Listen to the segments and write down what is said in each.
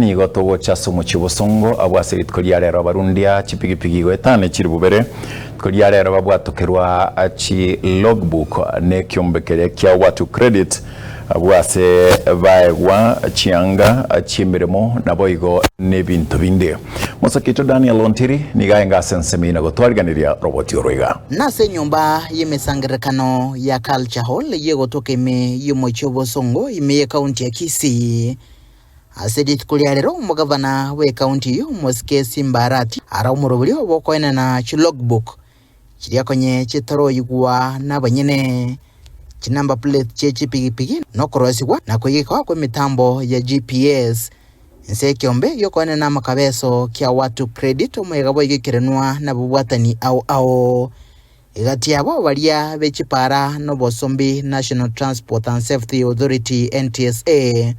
Nigo togocha ase omochie obosongo abwo ase rituko ria rero abarundia chipigipigi goetana chilifu bibere. Rituko ria rero babwatokerwa chi logbook na ekiombe keria kia Watu Credit abwo ase baegwa chianga chi'emeremo naboigo nebinto binde. Mosake oito Daniel Ontiri nigo aenge ase ensemo eyio na gotwariganeria roboti oro iga. Nase enyomba y'emesangererekano ya Culture Hall eyio egotoka ime y'omochie o Bosongo ime y'ekaunti ya Kisii. Ase rituko ria rero omogavana bw'ekaunti eyio Omosike Simba Arati ara omoroberio bw'okoenana chilogbook chiria konye chitaroigwa nabanyene, chinumber plate chie chipigipigi na okorosigwa na koigekwa kw'emitambo ya GPS. Inse ekeombe gi'okoenana amakabeso kia Watu Credit omoyega boigo ekerenwa nabobwatani ao ao. Egati yabo baria be chipara nobosombi National Transport and Safety Authority, NTSA,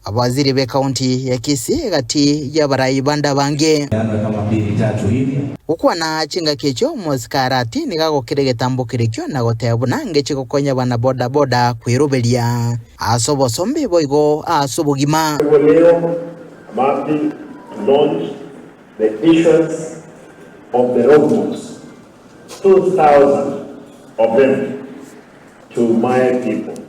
abawaziri b'ekaunti ya Kisii egati y'abarai bande abange. Gokwana chingaki echio omosike Arati nigo agokira egetambo kerekio na goteba buna ngeche gokonya abana boda boda kweroberia ase obosombi boigo ase obogima. Kwa hivyo leo I'm happy to launch the issuance of the logbooks, 2,000 of them to my people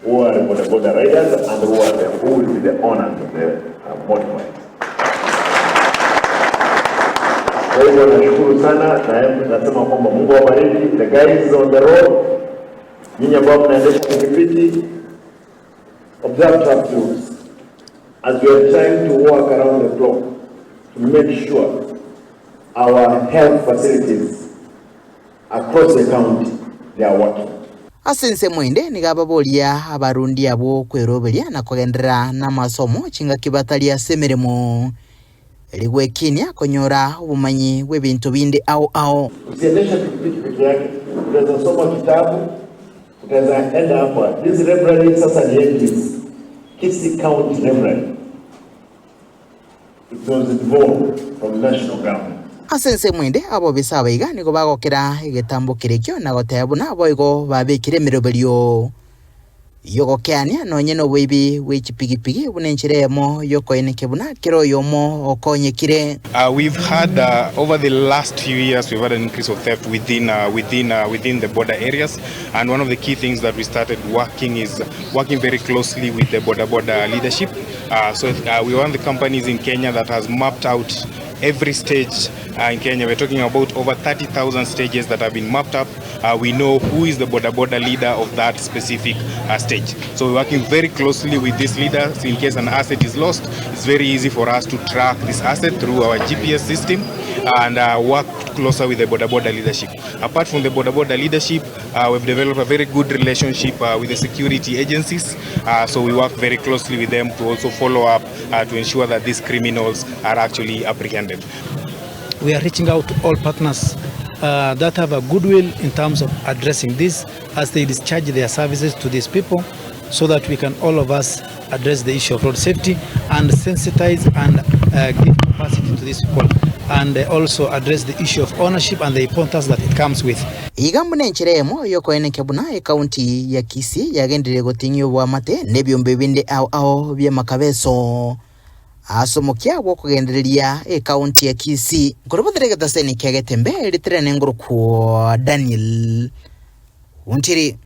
who are boda boda riders and who are the, who will be the owners of the motorbikes. Kwa hivyo nashukuru sana na nasema kwamba Mungu awabariki the guys on the road, nyinyi ambao mnaendesha pikipiki, observe traffic rules as we are trying to work around the clock to make sure our health facilities across the county they are working. Ase ensemo ende nigo ababoria abarundi abwo kweroberia na kogenderera namasomo chingaki batari ase emeremo, erio gwekinia konyora obomanyi bw'ebinto binde ao ao. Usiendeshe pikipiki peke yake, utaweza soma kitabu, utaweza enda hapa. This library sasa ni yetu, Kisii County Library. It was devolved from national government. Ase ensemo ende abobisa aba iga nigo bagokera egetambo kerekio na goteba buna boigo babekire emeroberio y'ogokeania nonye noboibi bwe chipigipigi buna enchera eyemo y'okoenekia buna kera oyomo okonyekire. We've had over the last few years we've had an increase of theft within within within the border areas and one of the key things that we started working is working very closely with the boda boda leadership so we one of the companies in Kenya that has mapped out every stage in Kenya. We're talking about over 30,000 stages that have been mapped up. We know who is the boda boda leader of that specific stage. So we're working very closely with these leaders in case an asset is lost. It's very easy for us to track this asset through our GPS system and work closer with the boda boda leadership. Apart from the boda boda leadership, we've developed a very good relationship with the security agencies. So we work very closely with them to also follow up to ensure that these criminals are actually apprehended. We are reaching out to all partners that have a goodwill in terms of addressing this as they discharge their services to these people so that we can all of us address the issue of road safety and sensitize and give capacity to these people and also address the issue of ownership and the importance that it comes with. Iga buna enchera eyemo y'okoenekia buna ekaunti ya Kisii yagenderire goting'ia oboamate na ebiombe binde ao ao bi'amakabeso ase omokia bw'okogendereria ekaunti ya Kisii. Nkorobotera egetaseni kia Getembe ritere nengorokwo Daniel Ontiri.